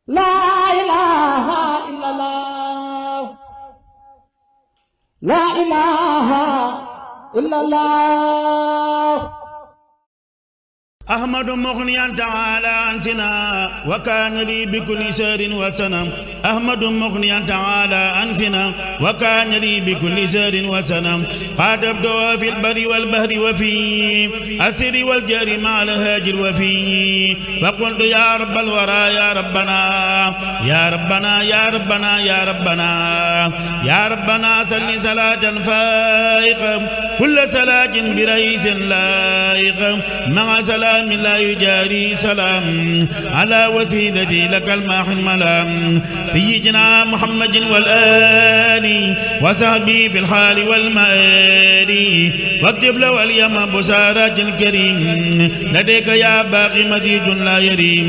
لا إله إلا الله لا إله إلا الله أحمد مغنيا تعالى عن سنا وكان لي بكل شر وسنا أحمد مغنيا تعالى عن سنا وكان لي بكل شر وسنا قد أبدو في البر والبحر وفي أسر والجر مع الهاجر وفي فقلت يا رب الورى يا ربنا يا ربنا يا ربنا يا ربنا يا ربنا صل صلاة فائقة كل صلاة برئيس لائق مع سلام لا يجاري سلام على وسيلتي لك الماح الملام سيدنا محمد والآل وصحبه في الحال والمآل واكتب له اليوم بشارات الكريم لديك يا باقي مزيد لا يريم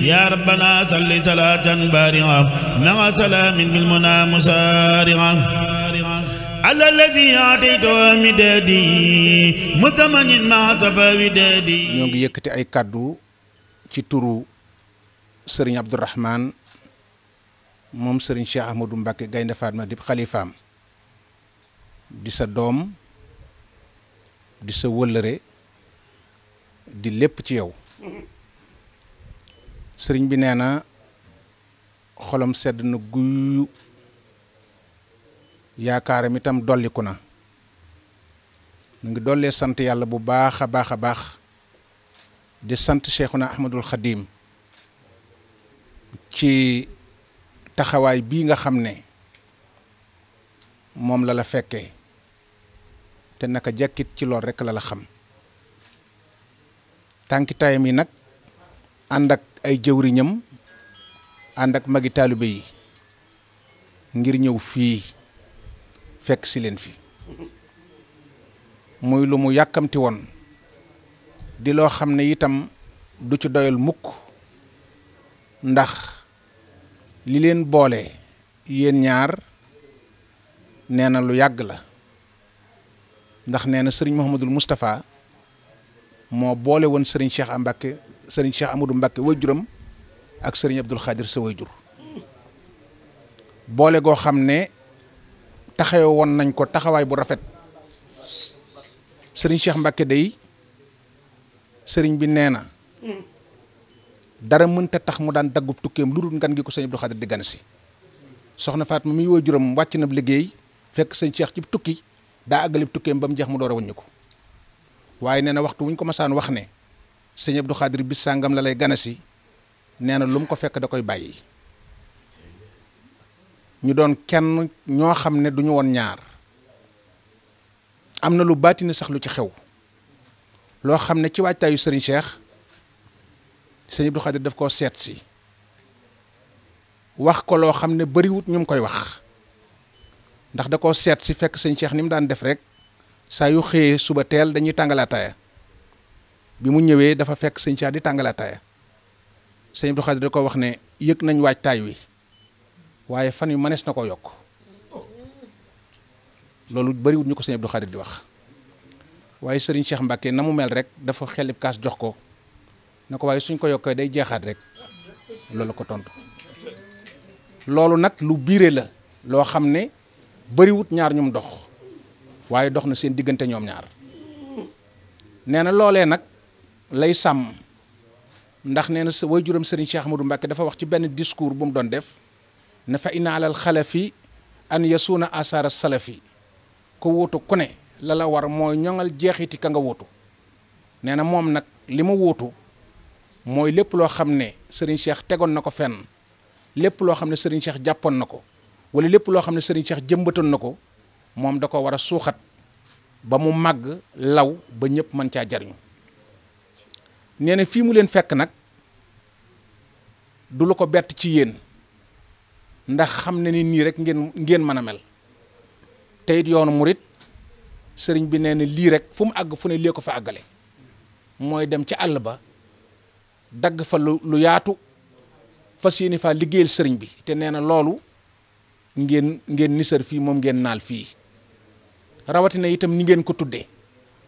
يا ربنا صل صلاة بارعة مع سلام بالمنى مسارعة على الذي أعطيته مدادي متمن مع صفا ودادي. ñoo ngi yëkkati ay kàddu ci turu Serigne Abdourahmane moom Serigne Cheikh Ahmadou Mbacké Gaynde Fatma di xalifaam di sa doom di sa wëllëre di lépp ci yow Serigne bi nee na xolam sedd na guyu yaakaaram itam dolliku na mu ngi dollee sant yàlla bu baax a baax a baax di sant Cheikhuna Ahmadul Khadim ci taxawaay bii nga xam ne moom la la fekkee te naka jekkit ci lool rekk la la xam tànki tayam yi nag ànd ak ay jëwriñam ànd ak magi taalibe yi ngir ñëw fii fekk si leen fi muy lu mu yàkkamti woon di loo xam ne itam du ci doyal mukk ndax li leen boole yéen ñaar nee na lu yàgg la ndax nee na sëriñ Mouhamadul Moustapha moo boole woon sëriñ Cheikh Mbacké sëriñ Cheikh Amadou Mbacké waajuram ak sëriñ Abdul Xaadir sa waajur boole goo xam ne taxawe woon nañ ko taxawaay bu rafet sëriñ Cheikh Mbacké day sëriñ bi nee na dara mënta tax mu daan daggub tukkeem lu dul ngan gi ko sëñ Abdou Khadir di gan si soxna Fatma mi waajuram wàcc na liggéey fekk sëñ Cheikh ci tukki daa àggalib tukkeem ba mu jeex mu door a wàññi ko waaye nee na waxtu wuñ ko masaan wax ne sëñ Abdou Khadir bis sàngam la lay gana si nee na lu mu ko fekk da koy bàyyi ñu doon kenn ñoo xam ne duñu woon ñaar am na lu baatine sax lu ci xew loo xam ne ci waajtaayu sëriñ Cheikh sëñ Abdou Khadir daf koo seet si wax ko loo xam ne bariwut ñu mu koy wax ndax da koo seet si fekk sëñ Cheikh ni mu daan def rek saa yu xëyee suba teel dañuy tàngal ataaya bi mu ñëwee dafa fekk sëñ Cheikh di tàngal ataaya sëñ Abdou Khadir da ko wax ne yëg nañ waajtaay wi waaye fan yu mënees na koo yokk loolu bariwut ñu ko sëñ Abdou Khadir di wax waaye sëriñ Cheikh Mbacké na mu mel rek dafa xelib kaas jox ko na ko waaye suñ ko yokkee day jeexaat rek loolu ko tontu loolu nag lu biire la loo xam ne bariwut ñaar ñum dox waaye dox na seen diggante ñoom ñaar nee na loolee nag lay sàmm ndax nee na sa waajuram sëriñ Cheikh Ahmadou Mbacké dafa wax ci benn discours bu mu doon def ne fa inna alal xalafi an yasuuna asara salafi ko wuutu ku ne la la war mooy ñoŋal jeexiti ka nga wuutu nee na moom nag li ma wuutu mooy lépp loo xam ne Serigne Cheikh tegoon na ko fenn lépp loo xam ne Serigne Cheikh jàppoon na ko wala lépp loo xam ne Serigne Cheikh jëmbatoon na ko moom da ko war a suuxat ba mu màgg law ba ñëpp mën caa jariñu nee na fii mu leen fekk nag du lu ko bett ci yéen ndax xam ne ni nii rek ngeen mën a mel te it yoonu murit sëriñ bi nee na lii rek fu mu àgg fu ne lee ko fa àggale mooy dem ci àll ba dagg fa lu yaatu fas yéene faa liggéeyal sëriñ bi te nee na loolu ngeen nisar fii moom ngeen naal fii rawatina itam ni ngeen ko tuddee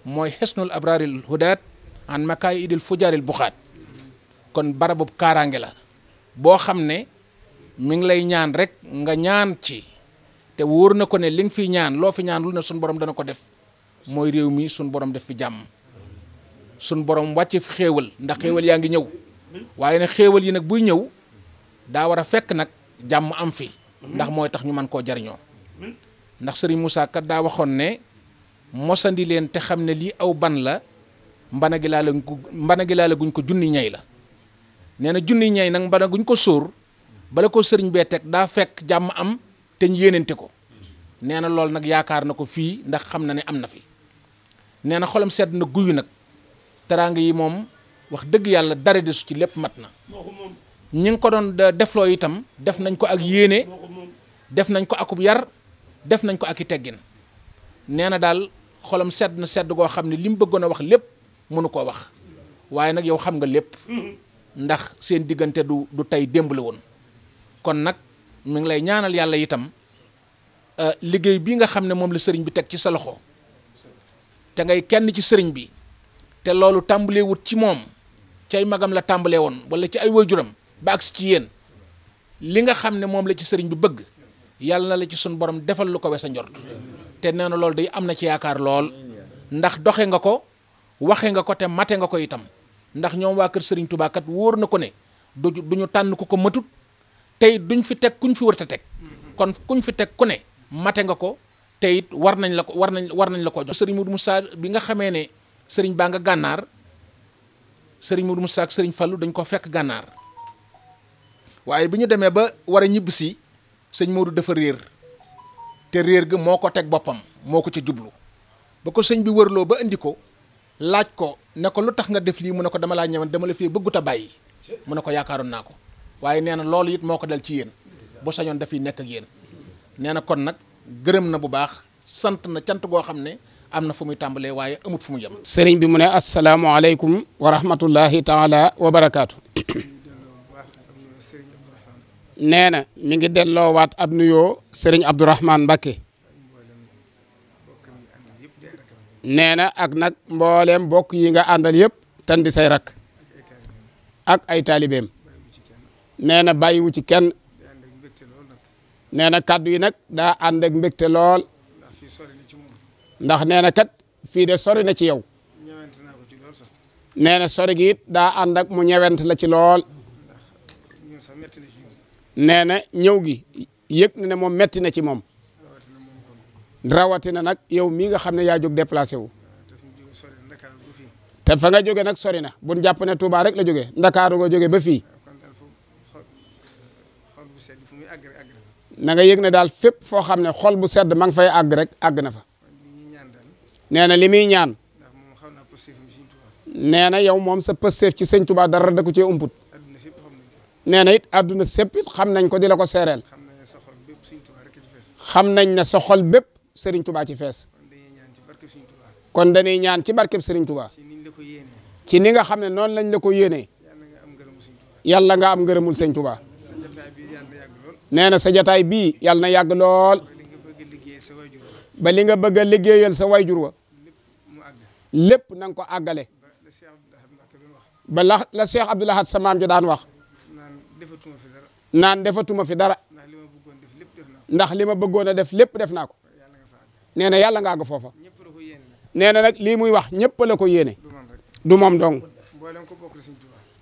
mooy xesnul abraril hudaat an makaay idil fujaaril buxaat kon barabub kaaraange la boo xam ne mi ngi lay ñaan rek nga ñaan ci te wóor na ko ne li nga fi ñaan loo fi ñaan lu ne suñ borom dana ko def mooy réew mi suñ borom def fi jàmm suñ borom wàcce fi xéewal ndax xéewal yaa ngi ñëw waaye nag xéewal yi nag buy ñëw daa war a fekk nag jàmm am fi ndax mooy tax ñu mën koo jariñoo ndax Serigne Moussa kat daa waxoon ne mosandi leen te xam ne lii aw ban la mbana gi laa la guñ ko junni ñay la nee na junni ñay nag mbana guñ ko sóor bala ko sëriñ bee teg daa fekk jàmm am te ñu yéenante ko nee na loolu nag yaakaar na ko fii ndax xam na ne am na fi nee na xolam sedd na guyu nag teraanga yi moom wax dëgg yàlla dara desu ci lépp mat na ñi ngi ko doon defloo itam def nañ ko ak yéene def nañ ko akub yar def nañ ko ak i teggin nee na daal xolam sedd na sedd goo xam ne li mu bëggoon a wax lépp mënu koo wax waaye nag yow xam nga lépp ndax seen diggante du tey démb la woon kon nag mi ngi lay ñaanal yàlla itam liggéey bii nga xam ne moom la sëriñ bi teg ci sa loxo te ngay kenn ci sëriñ bi te loolu tàmbalee wut ci moom ci ay magam la tàmbalee woon wala ci ay waajuram ba agsi ci yéen li nga xam ne moom la ci sëriñ bi bëgg yàlla na la ci sun borom defal lu ko we sa njort te nee na loolu day am na ci yaakaar lool ndax doxe nga ko waxe nga ko te mate nga ko itam ndax ñoom waa kër sëriñ Tuubaa kat wóor na ko ne duñu tànn ku ko matut tey duñ fi teg kuñ fi wërta teg kon kuñ fi teg ku ne mate nga ko te it war nañ la ko jox sëriñ Modou Moussa bi nga xamee ne sëriñ baa nga gànnaar sëriñ Modou Moussa ak sëriñ Fallou dañ ko fekk gànnaar waaye bi ñu demee ba war a ñibb si sëñ Modou dafa réer te réer ga moo ko teg boppam moo ko ca jublu ba ko sëñ bi wërloo ba indi ko laaj ko ne ko lu tax nga def lii mu ne ko dama laa ñëwoon dama la fee bëggut a bàyyi mu ne ko yaakaaroon naa ko waaye nee na loolu it moo ko dal ci yéen bu sañoon dafiy nekk ak yéen nee na kon nag gërëm na bu baax sant na cant goo xam ne am na fu muy tàmbalee waaye amut fu mu yem. sëriñ bi mu ne asalaamualeykum wa rahmatullahi taala wa barakaatu. nee na mi ngi delloowaat ab nuyoo sëriñ Abdourahmane Mbacké. nee na ak nag mbooleem bokk yi nga àndal yëpp tan di say rak ak ay taalibeem. nee na bàyyiwu ci kenn. nee na kaddu yi nag daa ànd ak mbégte lool. ndax nee na kat fii de sori na ci yow. nee na sori gi it daa ànd ak mu ñewent la ci lool. nee na ñëw gi yëg na ne moom metti na ci moom. rawatina nag yow mii nga xam ne yaa jóg déplacé wu. te fa nga jóge nag sori na buñ jàpp ne Touba rek la jóge Ndakaaru nga jóge ba fii. na nga yëg ne daal fépp foo xam ne xol bu sedd ma nga fay àgg rek àgg na fa. nee na li muy ñaan. nee na yow moom sa pësteef ci sëñ Touba dara da ko cee umput. nee na it àdduna sépp it xam nañ ko di la ko seereel. xam nañ ne sa xol bépp Serigne Touba ci fees. kon dañuy ñaan ci barkeb Serigne Touba. ci ni nga xam ne noonu lañ la ko yéenee. yàlla nga am ngërëmul sëñ Touba. nee na sa jataay bii yàlla na yàgg lool. ba li nga bëgg a liggéeyal sa wayjur wa. lépp na nga ko àggale. ba la Cheikh Abdoul Ahad sa maam ji daan wax. naan defatuma fi dara. ndax li ma bëggoon a def lépp def naa ko. nee na yàlla nga àgg foofa. nee na nag lii muy wax ñëpp la ko yéene. du moom dong.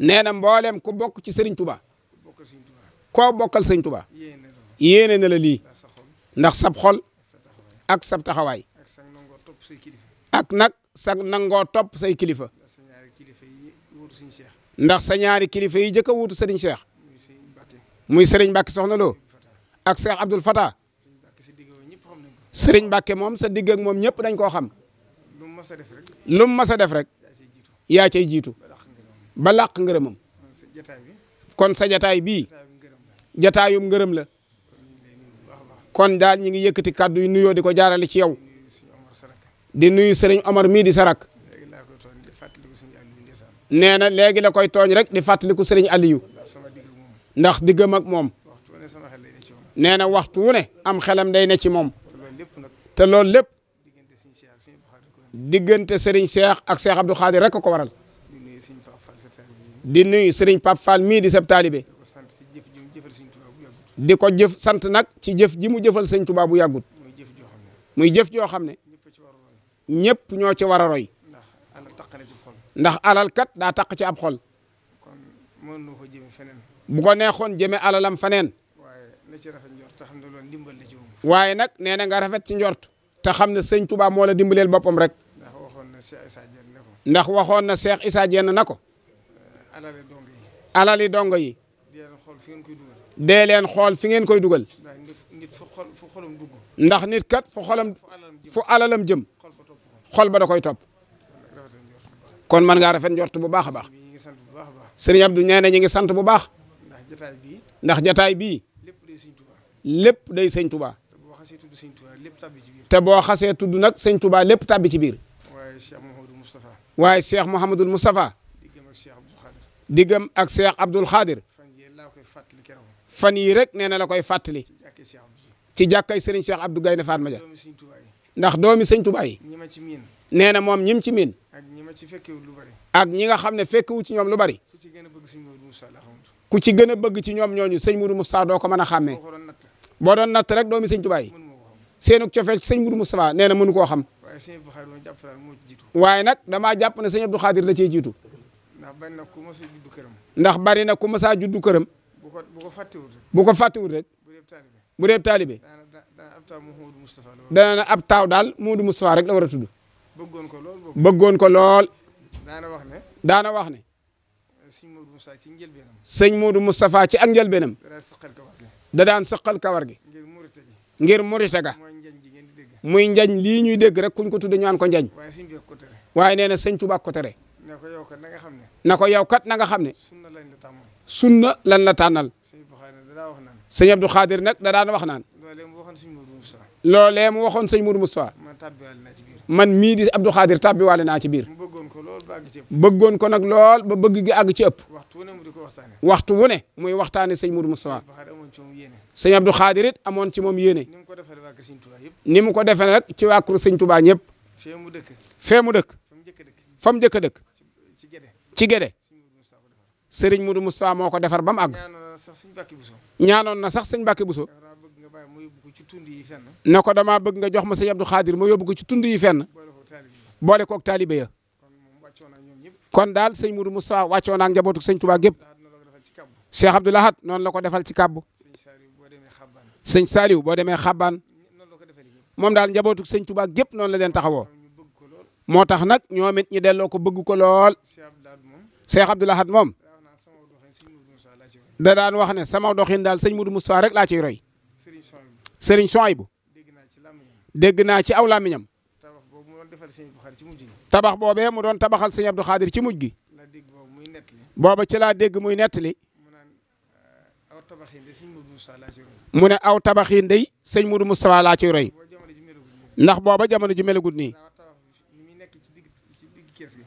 nee na mboolem ku bokk ci Serigne Touba. koo bokkal sëñ Touba. yéene na la lii. ndax sab xol. ak sab taxawaay. ak nag sa nangoo topp say kilifa. ndax sa ñaari kilifa yi jëkk a wuutu Serigne Cheikh. muy Serigne Mbacké Soxna Lo. ak Cheikh Abdoul Fatah. Serigne Mbacké moom sa digg ak moom ñëpp dañ koo xam. lu mu mas a def rek. yaa cay jiitu. ba làq ngërëmam. kon sa jataay bii. jataayum ngërëm la. kon daal ñi ngi yëkkati kàddu yu nuyoo di ko jaarale ci yow. di nuyu Serigne Omar mii di sarak. nee na léegi la koy tooñ rek di fàttaliku Serigne Aliou. ndax diggam ak moom. nee na waxtu wu ne am xelam day ne ci moom. te loolu lépp. diggante Serigne Cheikh ak Cheikh Abdou Khadir rek ko waral. di nuyu Serigne Pape Fall mii di sab taalibe. di ko jëf sant nag ci jëf ji mu jëfal sëñ Tuubaa bu yàggut muy jëf joo xam ne ñëpp ñoo ci war a roy ndax alal kat daa taq ci ab xol bu ko neexoon jëme alalam faneen waaye nag nee na nga rafet ci njort te xam ne sëñ Tuubaa moo la dimbaleel boppam rek ndax waxoon na Cheikh Issa Diène na ko alali dongo yi dee leen xool fi ngeen koy dugal ndax nit kat fu alalam jëm xol ba da koy topp kon man ngaa rafet njort bu baax a baax sëriñ Abdou nee na ñi ngi sant bu baax ndax jataay bii lépp day sëñ Tuubaa te boo xasee tudd nag sëñ Tuubaa lépp tàbbi ci biir waaye Cheikh Mouhamadul Moustapha diggam ak Cheikh Abdoul Khadir fan yii rek nee na la koy fàttali ci jàkkay Serigne Cheikh Abdou Gaynde Fatma ja ndax doomi sëñ Tuubaa yi nee na moom ñim ci miin ak ñi nga xam ne fekkewu ci ñoom lu bari ku ci gën a bëgg ci ñoom ñooñu sëñ Moudou Moustapha doo ko mën a xàmmee boo doon natt rek doomi sëñ Tuubaa yi seenug cofeel ci sëñ Moudou Moustapha nee na mënu koo xam waaye nag damaa jàpp ne sëñ Abdou Khadir da cee jiitu ndax bari na ku masaa juddu këram bu ko fàttewut rek bu dee taalibe dana ab taaw daal Moudou Moustapha rek la war a tudd bëggoon ko lool daana wax ne sëñ Moudou Moustapha ci ak njëlbeenam da daan sëqal kawar gi ngir murite ga muy njañ lii ñuy dégg rek kuñ ko tudde ñaan ko njañ waaye nee na sëñ Tuubaa ko tere na ko yow kat na nga xam ne sunna lan la tànnal sëñ Abdou Khadir nag da daan wax naan loolee mu waxoon sëñ Moudou Moustapha man mii di Abdou Khadir tàbbiwaale naa ci biir bëggoon ko nag lool ba bëgg gi àgg ci ëpp waxtu wu ne muy waxtaane sëñ Moudou Moustapha sëñ Abdou Khadir it amoon ci moom yéene ni mu ko defee nag ci waa kër sëñ Tuubaa ñëpp fee mu dëkk fa mu njëkk a dëkk ci Gédé sëriñ Moudou Moustapha moo ko defar ba mu àgg ñaanoon na sax sëñ Mbàkke Buso ne ko damaa bëgg nga jox ma sëñ Abdou Khadir ma yóbbu ko ci tund yi fenn boole koog taalibe ya kon daal sëñ Moudou Moustapha wàccoo naag njabootu sëñ Tuubaa gépp Cheikh Abdou Lahad noonu la ko defal ci kàbbu sëñ Saliou boo demee Xabbaan moom daal njabootu sëñ Tuubaa gépp noonu la leen taxawoo moo tax nag ñoom it ñu delloo ko bëgg ko lool Cheikh Abdou Lahad moom da daan wax ne sama doxin daal sëñ Moudou Moustapha rek laa ciy roy Serigne Souhaïbou dégg naa ci aw làmmiñam tabax boobee mu doon tabaxal sëñ Abdou Khadir ci mujj gi booba ci laa dégg muy nettali mu ne aw tabaxin day sëñ Moudou Moustapha laa ciy roy ndax booba jamono ji melagut nii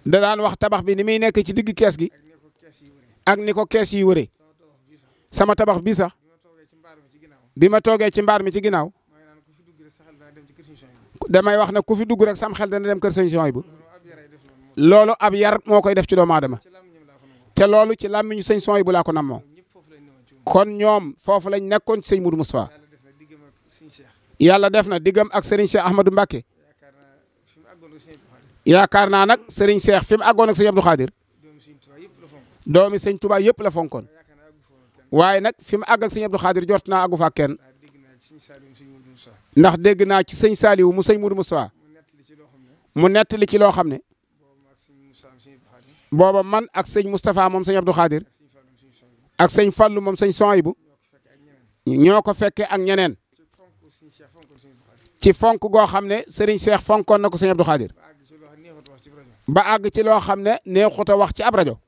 da daan wax tabax bi ni muy nekk ci digg kees gi ak ni ko kees yi wëree sama tabax bi sax bi ma toogee ci mbaar mi ci ginnaaw damay wax ne ku fi dugg rek sam xel dana dem kër sëñ Souhaïbou loolu ab yar moo koy def ci doomu aadama te loolu ci làmmiñu sëñ Souhaïbou laa ko nammoo kon ñoom foofu lañ nekkoon ci sëñ Moudou Moustapha yàlla def na diggam ak Serigne Cheikh Ahmadou Mbacké yaakaar naa nag Serigne Cheikh fi mu àggoon ak sëñ Abdou Khadir doomi sëñ Touba yëpp la fonkoon waaye nag fi mu àgg ak sëñ Abdou Khadir jot naa àggu fa kenn ndax dégg naa ci sëñ Saliou mu sëñ Moudou Moustapha mu nettali ci loo xam ne booba man ak sëñ Moustapha moom sëñ Abdou Khadir ak sëñ Fallou moom sëñ Souhaïbou ñoo ko fekkee ak ñeneen ci fonk goo xam ne Serigne Cheikh fonkoon na ko sëñ Abdou Khadir ba àgg ci loo xam ne neexut a wax ci ab rajo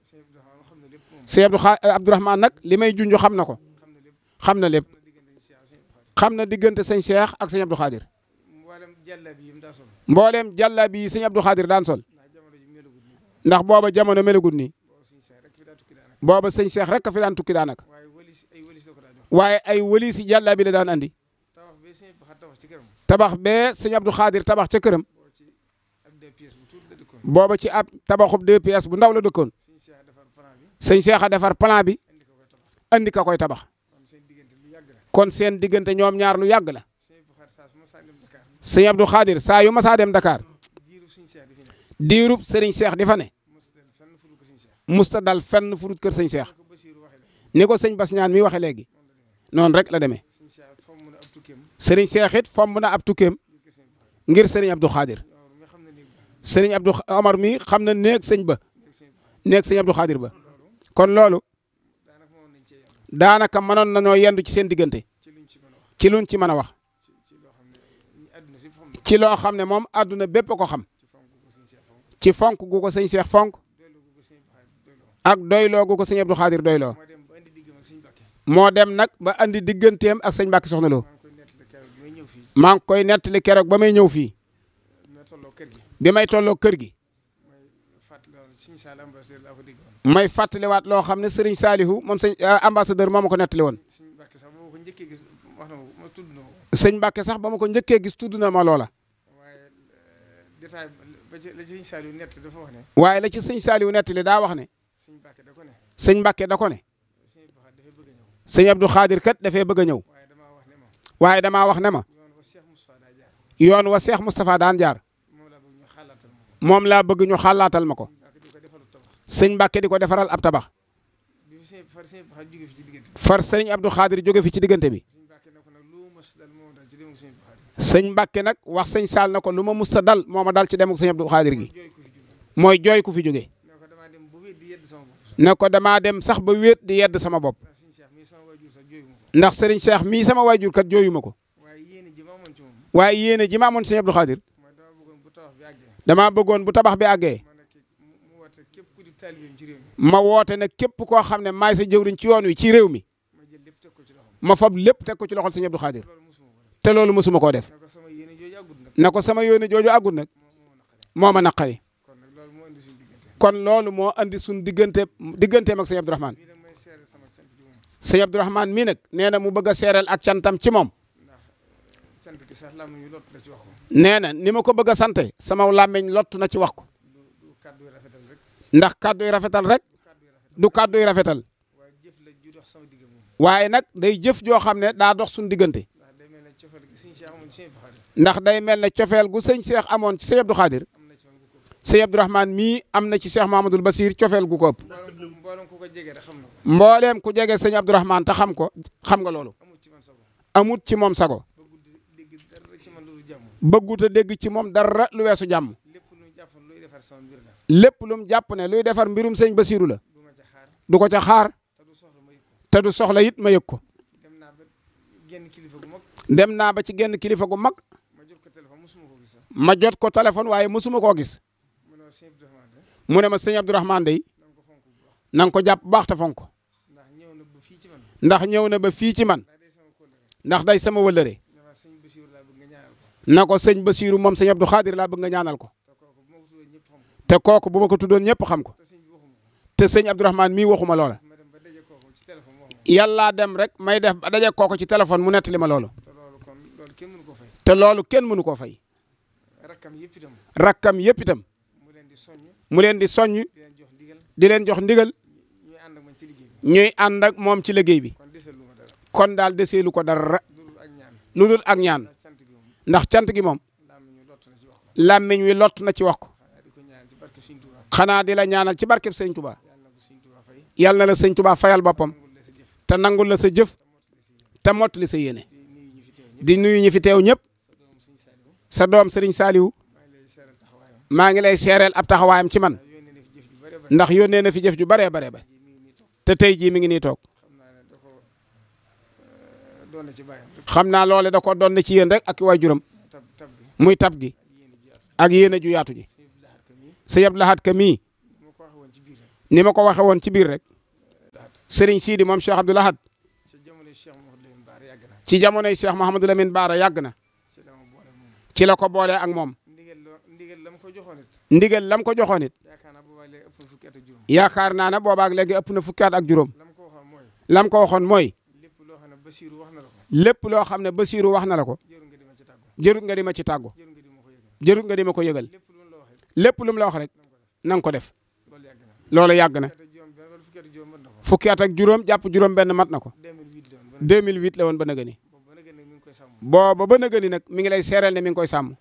sëñ Abdourahmane nag li may junj xam na ko xam na lépp xam na diggante sëñ Cheikh ak sëñ Abdou Khadir mboolem jàllabi yi sëñ Abdou Khadir daan sol ndax booba jamono melagut nii booba sëñ Cheikh rek a fi daan tukki daanaka waaye ay wëli si jàllabi la daan andi tabax bee sëñ Abdou Khadir tabax ca këram booba ci ab tabaxub 2 pièces bu ndaw la dëkkoon sëñ Cheikh a defar plan bi andi ka koy tabax kon seen diggante ñoom ñaar lu yàgg la. sëñ Abdou Khadir saa yu masaa dem Dakar diirub sëriñ Cheikh di fa ne musta dal fenn furut kër sëñ Cheikh ni ko sëñ Bass ñaan mi waxe léegi noonu rek la demee. sëriñ Cheikh it fomb na ab tukkeem ngir sëriñ Abdou Khadir sëriñ Abdou Omar mi xam na néeg sëñ ba néeg sëñ Abdou Khadir ba kon loolu daanaka mënoon nañoo yendu ci seen diggante ci luñ ci mën a wax ci loo xam ne moom àdduna bépp ko xam ci fonk gu ko sëñ Cheikh fonk ak doyloo gu ko sëñ Abdou Khadir doyloo moo dem nag ba andi digganteem ak sëñ Mbacke Soxna Lo maa ngi koy nettali keroog ba may ñëw fii bi may tolloo kër gi may fàttaliwaat loo xam ne Serigne Salihu moom sëñ ambassadeur moo ma ko nettali woon sëñ Mbacke sax ba ma ko njëkkee gis tudd na ma loola waaye la ci sëñ Salihu nettali daa wax ne sëñ Mbacke da ko ne sëñ Abdou Khadir kat dafay bëgg a ñëw waaye damaa wax ne ma yoon wa Cheikh Moustapha daan jaar moom laa bëgg ñu xalaatal ma ko sëñ Mbacke di ko defaral ab tabax far sëñ Abdou Khadir jóge fi ci diggante bi sëñ Mbacke nag wax sëñ Saal na ko lu ma musta dal moo ma dal ci dem ak sëñ Abdou Khadir gi mooy jooy ku fi jóge ne ko damaa dem sax ba wéet di yedd sama bopp ndax sëriñ Cheikh mii sama waajur kat jooyu ma ko waaye yéene ji ma amoon sëñ Abdou Khadir damaa bëggoon bu tabax bi àggee ma woote nag képp koo xam ne maay sa jëwriñ ci yoon wi ci réew mi ma fab lépp teg ko ci loxol sëñ Abdou Khadir te loolu mosuma koo def na ko sama yéene jooju àggut nag moo ma naqari kon loolu moo andi suñ digganteem ak sëñ Abdourahmane sëñ Abdourahmane mii nag nee na mu bëgg a seeral ak cantam ci moom nee na ni ma ko bëgg a sante sama làmmiñ lott na ci wax ko ndax kàddu yi rafetal rek du kàddu yi rafetal waaye nag day jëf joo xam ne daa dox suñu diggante ndax day mel ne cofeel gu sëñ Cheikh amoon ci sëñ Abdou Khadir sëñ Abdourahmane mii am na ci Cheikh Mahamadul Basir cofeel gu ko ëpp mbooleem ku jege sëñ Abdourahmane te xam ko xam nga loolu amut ci moom sago bëggut a dégg ci moom dara lu weesu jàmm lépp lu mu jàpp ne luy defar mbirum sëñ Basiru la du ko ca xaar te du soxla it ma yëg ko dem naa ba ci genn kilifa gu mag ma jot ko téléphone waaye mosuma koo gis mu ne ma sëñ Abdourahmane day na nga ko jàpp baax te fonk ko ndax ñëw na ba fii ci man ndax day sama wëllëre na ko sëñ Basiru moom sëñ Abdou Khadir laa bëgg nga ñaanal ko te kooku bu ma ko tuddoon ñëpp xam ko te sëñ Abdourahmane mii waxuma loola yàllaa dem rek may def ba daje kooku ci téléphone mu nettali ma loolu te loolu kenn mënu koo fay rakkam yëpp itam mu leen di soññ di leen jox ndigal ñuy ànd ak moom ci liggéey bi kon daal deseelu ko dara lu dul ak ñaan ndax cant gi moom làmmiñ wi lott na ci wax ko xanaa di la ñaanal ci barkeb sëñ Touba yàlla na la sëñ Touba fayal boppam te nangul la sa jëf te mottali sa yéene di nuyu ñi fi teew ñëpp sa doom Serigne Saliou maa ngi lay seereel ab taxawaayam ci man ndax yónnee na fi jëf ju baree baree ba te tey jii mi ngi nii toog xam naa loole da ko doon ci yéen rek ak waajuram muy tab gi ak yéene ju yaatu ji sëñ Abdou Lahad Ka mii ni ma ko waxe woon ci biir rek Serigne Sidi moom Cheikh Abdou Lahad ci jamonoy Cheikh Mouhamadou Lamine Bara yàgg na ci la ko boolee ak moom ndigal lam ko joxoon it yaakaar naa ne boobaak léegi ëpp na fukki at ak juróom lam ko waxoon mooy lépp loo xam ne Basiru wax na la ko jërut nga di ma ci tàggu jërut nga di ma ko yëgal lépp lu mu la wax rek na nga ko def loolu yàgg na fukki at ak juróom jàpp juróom benn mat na ko 2008 la woon ba nëgëni. booba ba nëgëni nag mi ngi lay seeral ne mi ngi koy sàmm.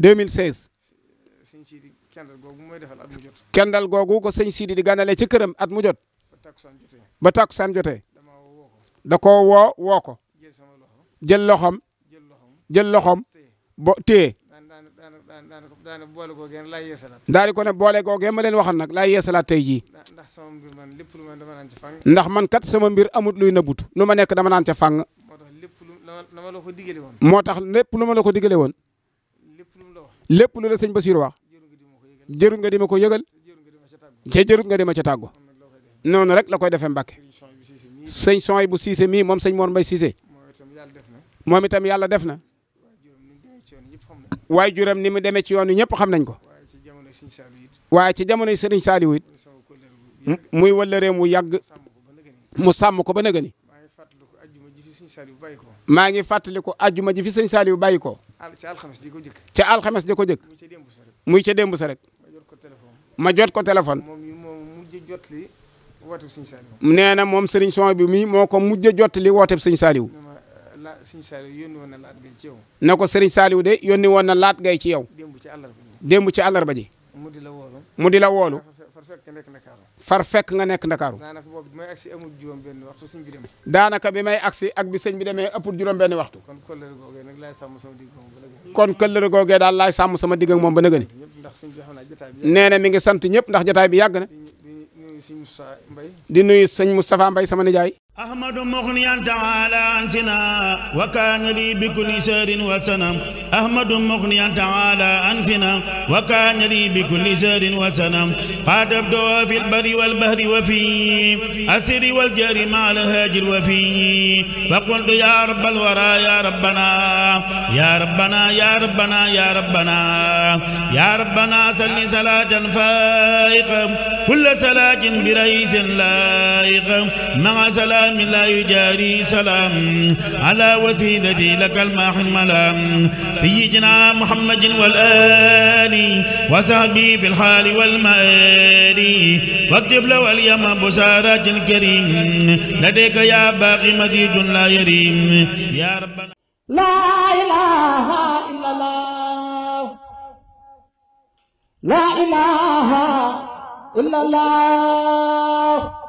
2016. kendal googu ko sëñ Sidi di ganale ci këram at mu jot. ba takkusaan jotee. da koo woo ko. jël loxom bo téye. daal di ko ne boole googee ma leen waxal nag laay yeesalaat tey jii. ndax man kat sama mbir amut luy nëbbutu lu ma nekk dama naan ca fàng. moo tax lépp lu ma la ko digale woon. lépp lu la sëñ Basiru wax. jërut nga di ma ko yëgal. te jërut nga di ma ca tàggu. noonu rek la koy defee Mbàkke. sëñ Soy bu Siise mii moom sëñ Mor Mbay Siise. moom itam yàlla def na. waaye juram ni mu demee ci yoon wi ñëpp xam nañ ko. waaye ci jamonoy Sëriñ Saaliw it muy wëllëree mu yàgg mu sàmm ko ba nëgëni. maa ngi fàttaliku ajjuma ji fi sëñ Saaliw bàyyi ko. ca alxames di ko jëkk. muy ca démb sa rek. ma jot ko téléphone. nee na moom Sëriñ Son bi mii moo ko mujj a jottali wooteeb sëñ Saaliw. ne ko Sëriñ Saaliw de yónni woon na laat gay ci yow. démb ci àllarba ji. mu di la woolu. far fekk nga nekk Ndakaaru. daanaka bi may agsi ak bi sëñ bi demee ëppul juróom benn waxtu. kon këllëre googee daal laay sàmm sama digg ak moom ba nëgëni. nee na mi ngi sant ñëpp ndax jotaay bi yàgg na. di nuyu sëñ Moustapha Mbaye sama nijaay. أحمد مغنيا تعالى عن سنا وكان لي بكل شر وسنا أحمد مغنيا تعالى عن سنا وكان لي بكل شر وسنا خاطبت في البر والبحر وفي السر والجهر مع الهاجر وفي فقلت يا رب الورى يا ربنا يا ربنا يا ربنا يا ربنا يا ربنا صل صلاة فائقة كل صلاة برئيس لائق مع سلام لا يجاري سلام على وسيلتي لك الماح الملام سيدنا محمد والآل وصحبه في الحال والمآل واكتب له اليوم بشارات الكريم لديك يا باقي مزيد لا يريم يا ربنا لا إله إلا الله لا إله إلا الله